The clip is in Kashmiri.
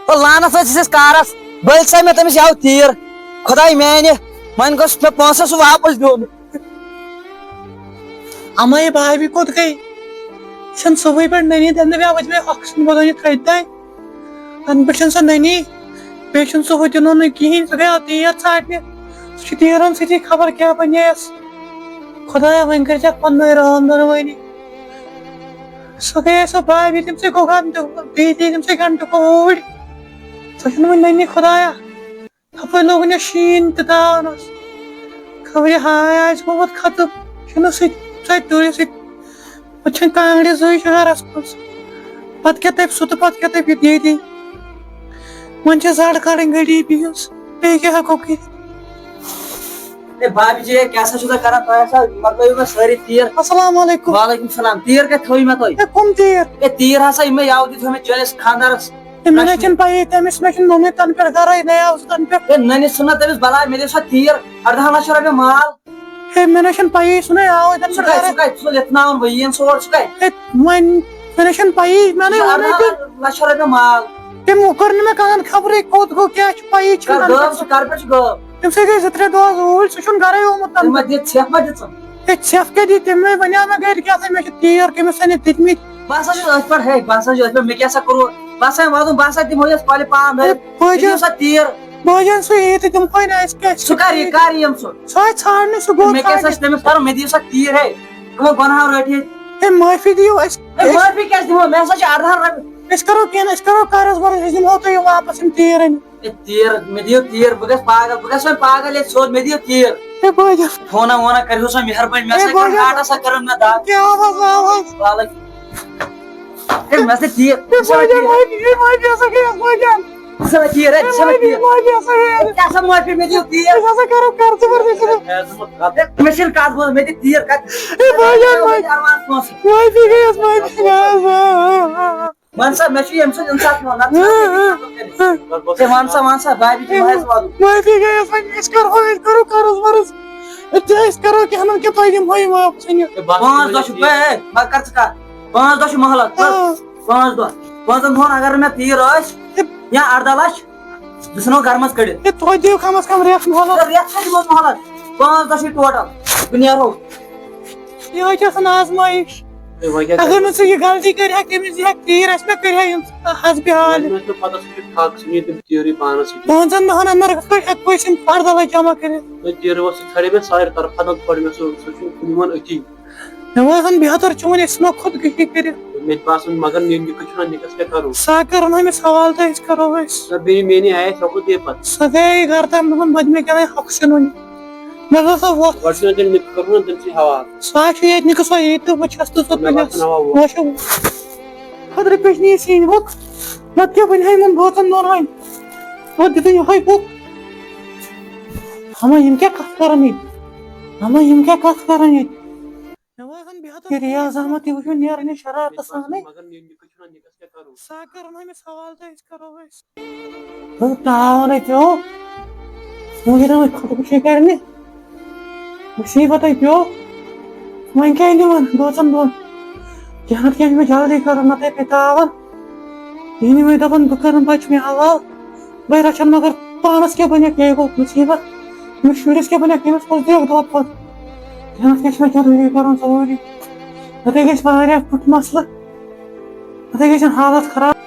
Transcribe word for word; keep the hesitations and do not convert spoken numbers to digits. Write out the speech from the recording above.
او لعنت ٲسِس أسۍ کارس، بٔلۍ سا مےٚ تٔمِس یَوٕ تیٖر۔ خۄداے میانہِ، وۄنۍ گوٚژھ مےٚ پونٛسہٕ سُہ واپس دیُن۔ اما، یہِ بھابھی کوٚت گٔے؟ یہِ چھَنہٕ صُبحٕے پٮ۪ٹھ نٔنی، تٔمۍ دوٚپ، "یَوٕ وٕچھ مےٚ اَکھ سُنٛد بہٕ یہِ تھٔدۍ تانۍ۔ اَنہٕ پٮ۪ٹھ چھَنہٕ سۄ نٔنی، بیٚیہِ چھُنہٕ سُہ ہُہ تہِ نوٚنُے کِہیٖنۍ، سُہ گٔیو تیٖر ژھانٛڈنہِ۔ سُہ چھُ تیٖرَن سۭتی خبر کیٛاہ بَنییَس۔ خۄدایا، وۄنۍ کٔرۍ زیٚکھ پَنہٕ رام دۄنوٲنی۔" سۄ گٔیے سۄ بھابھی، تٔمۍ سۭتۍ گوٚو گَنٛٹہٕ، بیٚیہِ دِتۍ تٔمۍ سۭتۍ گَنٛٹہٕ کھنٛڈ اوٗرۍ۔ سۄ چھَنہٕ وۄنۍ نٔنی، خۄدایا۔ ہپٲرۍ لوگُن یہِ شیٖن تہِ تاونَس۔ خبرِ ہاے آسہِ گوٚمُت ختم۔ چھُنہٕ سُہ تہِ، سۄ تہِ دوٗرِ سۭتۍ۔ پَتہٕ چھَنہٕ کانٛگرِ زٕے شہرَس منٛز۔ پَتہٕ کیٛاہ تَپہِ سُہ تہٕ پَتہٕ کیٛاہ تَپہِ یہِ دیٖدی۔ وۄنۍ چھِ زَڈ کَڑٕنۍ گٔڑی بِہِتھ۔ بیٚیہِ کیٛاہ ہٮ۪کو کٔرِتھ؟ اے بابی جی، کیٛاہ سا چھُو تُہۍ کران؟ تۄہہِ ہسا مۄکلٲیِو مےٚ سٲری تیٖر۔ السلام علیکم۔ وعلیکم السلام۔ تیٖر کَتہِ تھٲوِو مےٚ تُہۍ؟ اے، کُم تیٖر؟ اے، تیٖر ہسا یِمے یَوٕ دِتۍ تھٲومٕتۍ چٲنِس خانٛدارَس۔ ہے، مےٚ نہ چھَنہٕ پَیی، تٔمِس مےٚ چھُنہٕ نوٚمُت تَنہٕ پٮ۪ٹھ گَرَے، نَے آو سُہ تَنہٕ پٮ۪ٹھ۔ ہے، نٔنِس چھُنہ تٔمِس بَلاے، مےٚ دِیِو سا تیٖر، اَردَہَن لَچھَن رۄپیہِ مال۔ ہے، مےٚ نہ چھَنہٕ پَیی، سُہ نَے آوُے تَنہٕ سُہ پٮ۪ٹھ کَتہِ، گَرَے۔ سُہ کَتہِ؟ سُہ یَتھ ناوَن بہٕ یِیَن سُہ اورٕ، سُہ کَتہِ؟ ہے، وۄنۍ، مےٚ نہ چھَنہٕ پَیی، مےٚ نَے ووٚنُے تٔمۍ۔ اَردَہَن لَچھَن رۄپیہِ مال۔ تٔمۍ کوٚر نہٕ مےٚ کَنَن خبرٕے کوٚت گوٚو، کیٛاہ چھُ پَیی چھَنہٕ کَر تَنہٕ گٲو پٮ۪ٹھ۔ سُہ، کَر پٮ۪ٹھ چھُ گٲو؟ تٔمۍ سۭتۍ گٔے زٕ ترٛےٚ دۄہ اوٗرۍ، سُہ چھُنہٕ گَرَے آمُت تَنہٕ تٔمۍ ما پٮ۪ٹھ۔ دِژ ژھٮ۪پھ ما دِژٕن؟ ہے، ژھٮ۪پھ کیٛاہ دِتھ؟ تٔمۍ وَنیٛاو مےٚ گَرِ کیٛاہ سا، مےٚ چھِ تیٖر کٔمِس تانۍ دِتمٕتۍ۔ بہٕ ہسا چھُس أتھۍ پٮ۪ٹھ، ہے، بہٕ ہسا چھُس أتھۍ پٮ۪ٹھ، مےٚ کیٛاہ سا کوٚروٕ؟ بہٕ ہسا وَنُن، بہٕ ہسا دِمہو یَس کۄلہِ پان ہے، دٲرِتھ۔ بٲے مےٚ دِیِو جان، سا تیٖر۔ بٲے جان، سُہ یی تہٕ دِمہوے نہٕ اَسہِ کیٛاہ؟ سُہ کَر یی، کَر یِیَم سُہ؟ سُہ آسہِ ژھانٛڈنٕے، سُہ گوٚو مےٚ کیٛاہ سا ژھانٛڈنہِ۔ چھُ تٔمِس کَرُن؟ مےٚ دِیِو سا تیٖر، ہے۔ تِمو گۄناہ رٔٹِتھ۔ ہے، معٲفی دِیِو اَسہِ۔ ہے، معٲفی کیٛازِ دِمو؟ مےٚ ہسا چھِ اَردَہَن رۄپیَن۔ أسۍ کَرو کینٛہہ نہٕ، أسۍ کَرو قرض ورض، أسۍ دِمہو تۄہہِ یہِ واپَس یِم تیٖر أنِتھ۔ ہے، تیٖر، مےٚ دِیِو تیٖر، بہٕ گژھٕ پاگل، بہٕ گژھٕ وۄنۍ پاگل ییٚتہِ سیوٚد، مےٚ دِیِو تیٖر۔ ہے بٲے جان۔ فونا وونا کٔرِہوس وۄنۍ مہربٲنی، مےٚ ہے سا بٲے کٔر جان۔ گاٹا سا کٔرٕن مےٚ دَگ۔ کیٛاہ آواز، آواز؟ وعلیکُم۔ ہے، مےٚ سا تیٖر، ہے مےٚ سا بٲے جان، تیٖر۔ معٲفی، ہے معٲفی ہسا گٔیَس بٲے جان۔ ژٕ سا تیٖر، ہے، ہے ژٕ سا معٲفی، تیٖر۔ معٲفی ہسا گٔیَس۔ ہے، ژٕ ہسا معٲفی، مےٚ دِیِو تیٖر۔ أسۍ ہسا کَرو قرضہٕ ورضہٕ، أسۍ ہسا ہے، مےٚ چھِنہٕ کَتھ بوزان، مےٚ دِ تیٖر کَتہِ۔ ہے بٲے جان، ہے، معٲفی۔ مےٚ دِ advance پونٛسہٕ۔ معٲفی گٔیَس، معٲفی گٔیَس۔ وَن سا، مےٚ چھُ ییٚمہِ سۭتۍ اِنصاف یِوان، نَتہٕ چھُنہٕ مےٚ یہِ کَتھ کٔرِتھ۔ ہے، وَن سا، وَن سا، بھابھی جی، مہ ہیٚس وَدُن۔ معٲفی گٔیَس وۄنۍ، أسۍ کَرو، أسۍ کَرو قرض ورض۔ أسۍ، أسۍ کَرو کینٛہہ نَتہٕ کینٛہہ، تۄہہِ دِمہو یہِ واپَس أنِتھ۔ ہے، بَس، پانٛژھ دۄہ چھُ، ہے، ہے، وۄنۍ کَر ژٕ کَتھ؟ پانٛژھ دۄہ چھُ مۄہلت، بَس۔ آ۔ پانٛژھ دۄہ۔ پانٛژَن دۄہَن اگر نہٕ مےٚ تیٖر ٲسۍ، یا اَرداہ لَچھ، بہٕ ژھٕنو گَرٕ منٛز کٔڑِتھ۔ ہے، توتہِ دِیِو کَم از کَم رٮ۪تھ مۄہلت۔ ہے، رٮ۪تھ کیٛاہ دِمو مۄہلت؟ پانٛژھ دۄہ چھِ total، بہٕ نیرو۔ یِہوٚے چھِ آسان آزمٲیِش۔ ہے، وۄنۍ کیٛاہ اگر کرٕ؟ نہٕ ژٕ یہِ غلطی کٔرِہَکھ، تٔمِس دِہَکھ تیٖر، اَسہِ مہ کٔرِہا یِم حسبِ حال۔ وۄنۍ ٲس مےٚ پَتہ سُہ چھُ ٹھَک، سُہ نِیہِ تٔمِس تیٖرٕے پانَس سۭتۍ۔ پانٛژَن دۄہَن اَندَر کِتھ پٲٹھۍ ہٮ۪کو أسۍ یِم پَردٕ لَچھ جمع کٔرِتھ؟ ہے، تیٖرٕ اوس سُہ ژھانٛڈے مےٚ سارِ طرفہٕ، پَتہٕ کھوٚر مےٚ سُہ، سُہ چھُنہٕ کُنہِ وَن أتی۔ مےٚ باسان بہتر چھُ وۄنۍ أسۍ ما خودکُشی کٔرِتھ۔ مےٚ تہِ باسان، مگر نِکہٕ چھُنہ، نِکَس کیٛاہ کَرو؟ سُہ ہا کَرُن أمِس حوالہٕ تہٕ أسۍ کَرو أسۍ۔ نہ، بیٚیہِ میٛٲنی آیہِ اَسہِ ہٮ۪کو دِتھ پَتہٕ۔ سۄ گٔیے گَرٕ تام دوٚپُن، بہٕ دِمے کَرے ہۄکھ سیُن وۄنۍ۔ مےٚ دوٚپ سۄ وۄتھ۔ گۄڈٕ چھُنہ تیٚلہِ نِکہٕ کَرُن تٔمۍ سٕے حوالہٕ۔ سُہ ہا چھُ ییٚتہِ نِکہٕ سۄ ییٚتہِ تہٕ بہٕ چھَس تہٕ سۄ مےٚ تُلِس۔ باسان اَوا وۄتھ۔ وۄنۍ چھُ خٲطرٕ پیٚٹھۍ نہٕ یہِ سِنۍ وۄکھ۔ نَتہٕ کیٛاہ بَنہِ ہا یِمَن بٲژَن دۄن وۄنۍ؟ وۄنۍ دِتُے یِہوٚے بُک۔ اَما یِم کیٛاہ کَتھ کَرَن ییٚتہِ؟ اَما یِم کیٛاہ کَتھ کَرَن ییٚتہِ؟ مےٚ باسان بیٚیہِ ہَتھ یہِ ریاض احمد، یہِ وٕچھُن نیران یہِ شرارتَس سانٕے۔ مگر نِکہٕ چھُنہ، نِکَس کیٛاہ کَرو؟ سُہ ہا کَرُن أمِس حوالہٕ تہٕ أسۍ کَرو أسۍ۔ ہُہ تاوَن ہے پیوٚو۔ وۄنۍ گٔے نہ وۄنۍ خۄدکُشی کَرنہِ۔ مُصیٖبت ہے پیوٚو۔ وۄنۍ کیٛاہ نِوَن بٲژَن دۄن؟ کینٛہہ نَتہٕ کینٛہہ چھُ مےٚ جلدی کَرُن، نَتہٕ ہے پیٚیہِ تاوَن۔ یہِ نہٕ وۄنۍ دَپَن بہٕ کَرَن بَچہٕ مےٚ حوالہٕ۔ بہٕ رَچھَن مگر پانَس کیٛاہ بَنٮ۪کھ، یہِ گوٚو مُصیٖبت۔ أمِس شُرِس کیٛاہ بَنٮ۪کھ، أمِس کُس دِیَکھ دۄد پَتہٕ؟ کینٛہہ نَتہٕ کینٛہہ چھُ مےٚ جلدی کَرُن ضروٗری۔ نَتہٕ ہے گژھِ واریاہ بوٚڑ مسلہٕ۔ نَتہٕ ہے گژھن حالت خراب۔